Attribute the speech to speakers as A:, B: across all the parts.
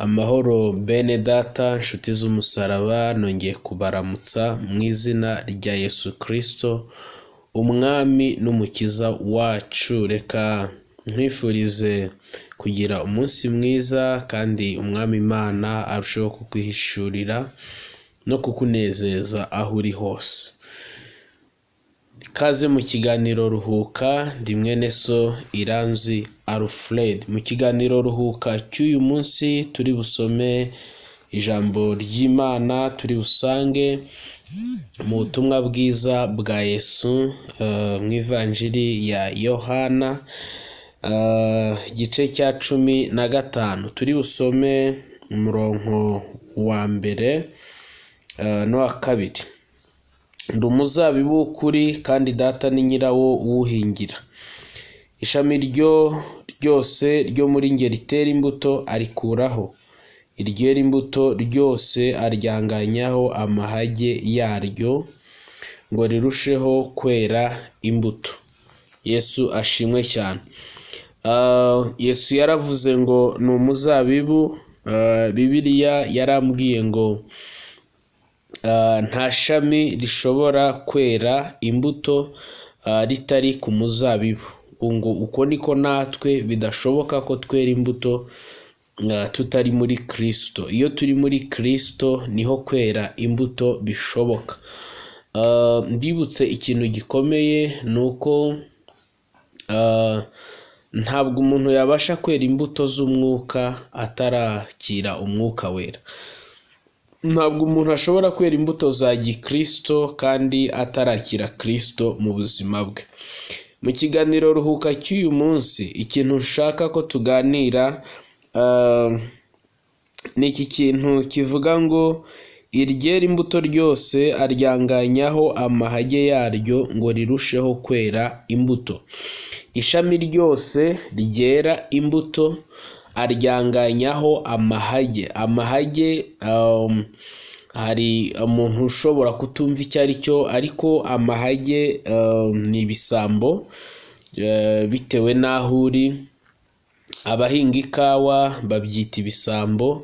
A: Amahoro bene data nshuti z'umusaraba, nongeye kubaramutsa mu izina rya Yesu Kristo umwami n'umukiza wacu. Reka nkwifurize kugira umunsi mwiza kandi umwami Imana arusheho kukwihishurira no kukunezeza aho uri hose. Ikaze mu kiganiro Ruhuka, ndi mwene so Iranzi Alfred. Mu kiganiro Ruhuka cy'uyu munsi turi busome ijambo ry'Imana turi busange mu butumwa bwiza bwa Yesu mu ivanjiri ya Yohana igice cya 15. Turi busome umurongo wa mbere n'uwa kabiri. Ndi umuzabibu w'ukuri kandi data ni nyirawo uwuhingira. Ishami ryo ryose ryo muri nge ritera imbuto arikuraho, iryera imbuto ryose aryanganyaho amahage yaryo ngo rirusheho kwera imbuto. Yesu ashimwe cyane. Yesu yaravuze ngo ni umuzabibu. Bibiliya yarambwiye ngo nta shami rishobora kwera imbuto ritari ku muzabibu. Ngo uko niko natwe bidashoboka ko twera imbuto tutari muri Kristo. Iyo turi muri Kristo niho kwera imbuto bishoboka. Ndibutse ikintu gikomeye ni uko ntabwo umuntu yabasha kwera imbuto z'umwuka atarakira umwuka wera. Ntabwo umuntu ashobora kwera imbuto za gikristo kandi atarakira Kristo mu buzima bwe. Mu kiganiro Ruhuka cy'uyu munsi, ikintu nshaka ko tuganira ni iki kintu kivuga ngo iryera imbuto ryose aryanganyaho amahage yaryo ngo rirusheho kwera imbuto. Ishami ryose ryera imbuto aryanganyaho amahage. Amahage hari umuntu ushobora kutumva icyo ari cyo, ariko amahage ni ibisambo bitewe n'aho uri. Abahinga ikawa babyita ibisambo,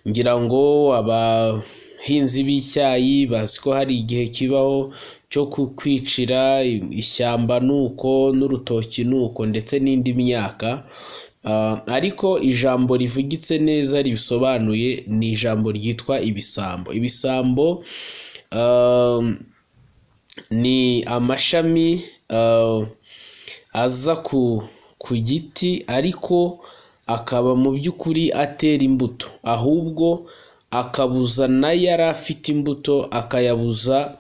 A: ngira ngo abahinzi b'icyayi bazi ko hari igihe kibaho cyo kukwicira ishyamba nuko n'urutoki nuko ndetse n'indi myaka. Ariko ijambo rivugitse neza ribisobanuye ni ijambo ryitwa ibisambo. Ibisambo ni amashami aza ku giti ariko akaba mu by'ukuri atera imbuto, ahubwo akabuza nayo yari afite imbuto akayabuza,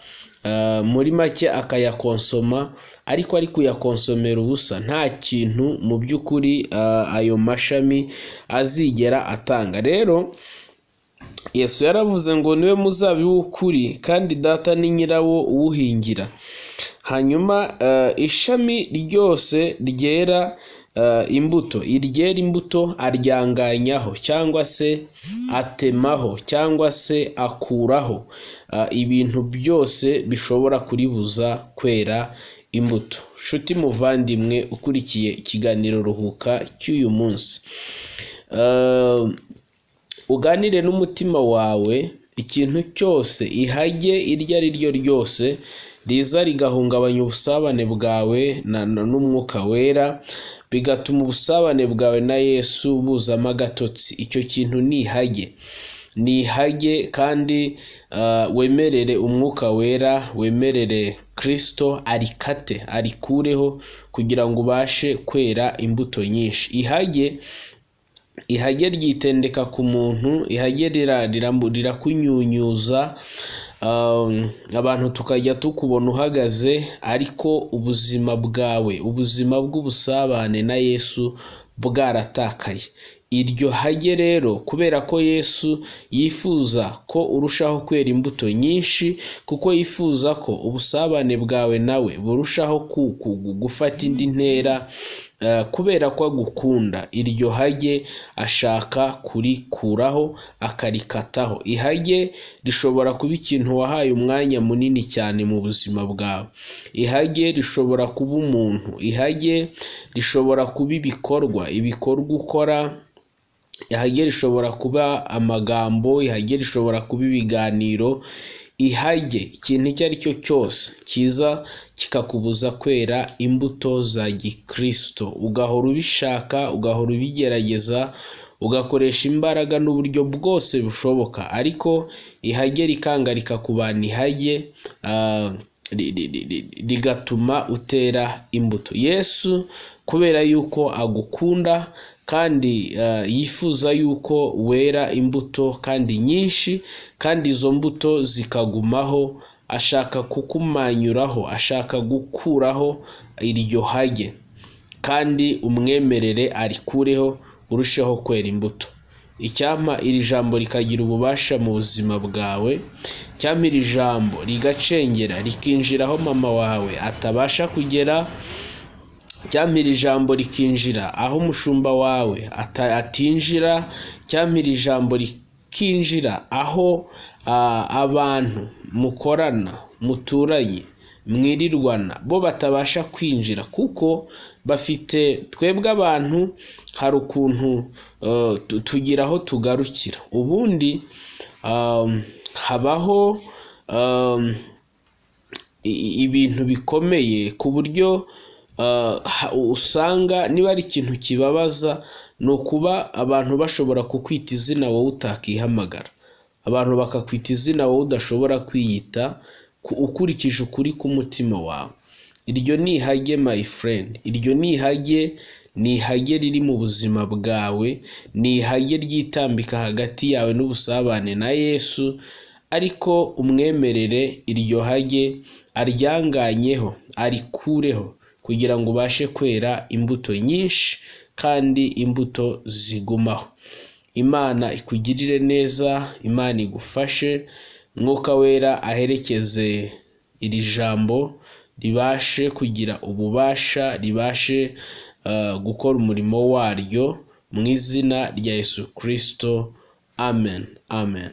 A: muri make akayakonsoma, ariko ari kuyakonsomera ubusa, nta kintu mu by'ukuri ayo mashami azigera atanga. Rero Yesu yaravuze ngo niwe muzabibu w'ukuri kandi data ni nyirawo uwuhingira. Hanyuma ishami ryose ryera imbuto, iryera imbuto aryanganyaho cyangwa se atemaho cyangwa se akuraho ibintu byose bishobora kuribuza kwera imbuto. Nshuti muvandimwe ukurikiye ikiganiro Ruhuka cy'uyu munsi, uganire n'umutima wawe. Ikintu cyose, ihage iryo ari ryo ryose riza rigahungabanya ubusabane bwawe n'umwuka wera, bigatuma ubusabane bwawe na Yesu buzamo agatotsi, icyo kintu ni ihage. Ni ihage kandi wemerere umwuka wera, wemerere Kristo arikate, arikureho kugira ngo ubashe kwera imbuto nyinshi. Ihage ryitendeka ku muntu, ihage rirakunyunyuza, abantu tukajya tukubona uhagaze, ariko ubuzima bwawe, ubuzima bw'ubusabane na Yesu bwaratakaye. Iryo hage rero, kubera ko Yesu yifuza ko urushaho kwera imbuto nyinshi, kuko yifuza ko ubusabane bwawe nawe burushaho gufata indi ntera, kubera ko agukunda, iryo hage ashaka kurikuraho akarikataho. Ihage rishobora kuba ikintu wahaye umwanya munini cyane mu buzima bwawe. Ihage rishobora kuba umuntu, ihage rishobora kuba ibikorwa, ibikorwa ukora Ihage rishobora kuba amagambo, ihage rishobora kuba ibiganiro, ihage ikintu icyo ari cyo cyose kiza kikakubuza kwera imbuto za gikristo, ugahora ubishaka, ugahora ubigerageza, ugakoresha imbaraga n'uburyo bwose bushoboka, ariko ihage rikanga rikakubana ihage, rigatuma utera imbuto. Yesu kubera yuko agukunda kandi yifuza yuko wera imbuto kandi nyinshi, kandi izo mbuto zikagumaho, ashaka kukumanyuraho, ashaka gukuraho iryo hage, kandi umwemerere arikureho, urusheho kwera imbuto. Icyampa iri jambo rikagira ububasha mu buzima bwawe, icyampa iri jambo rigacengera rikinjira aho mama wawe atabasha kugera, icyampa iri jambo rikinjira aho umushumba wawe atinjira, icyampa iri jambo rikinjira aho abantu mukorana, muturanye, mwirirwana bo batabasha kwinjira, kuko bafite twebwe abantu hari ukuntu tugira aho tugarukira. Ubundi habaho ibintu bikomeye ku buryo usanga niba ari ikintu kibabaza ni ukuba abantu bashobora kukwita izina wowe utakihamagara, abantu bakakwita izina wowe udashobora kwiyita ukurikije ukuri k'umutima wawe. Iryo ni ihage my friend, iryo ni ihage, ni ihage riri mu buzima bwawe, ni ihage ryitambika hagati yawe n'ubusabane na Yesu, ariko umwemerere iryo hage aryanganyeho, arikureho, kugira ngo ubashe kwera imbuto nyinshi kandi imbuto zigumaho. Imana ikugirire neza, Imana igufashe, Mwuka Wera aherekeze iri jambo ribashe kugira ububasha, ribashe gukora umurimo waryo mu izina rya Yesu Kristo. Amen, amen.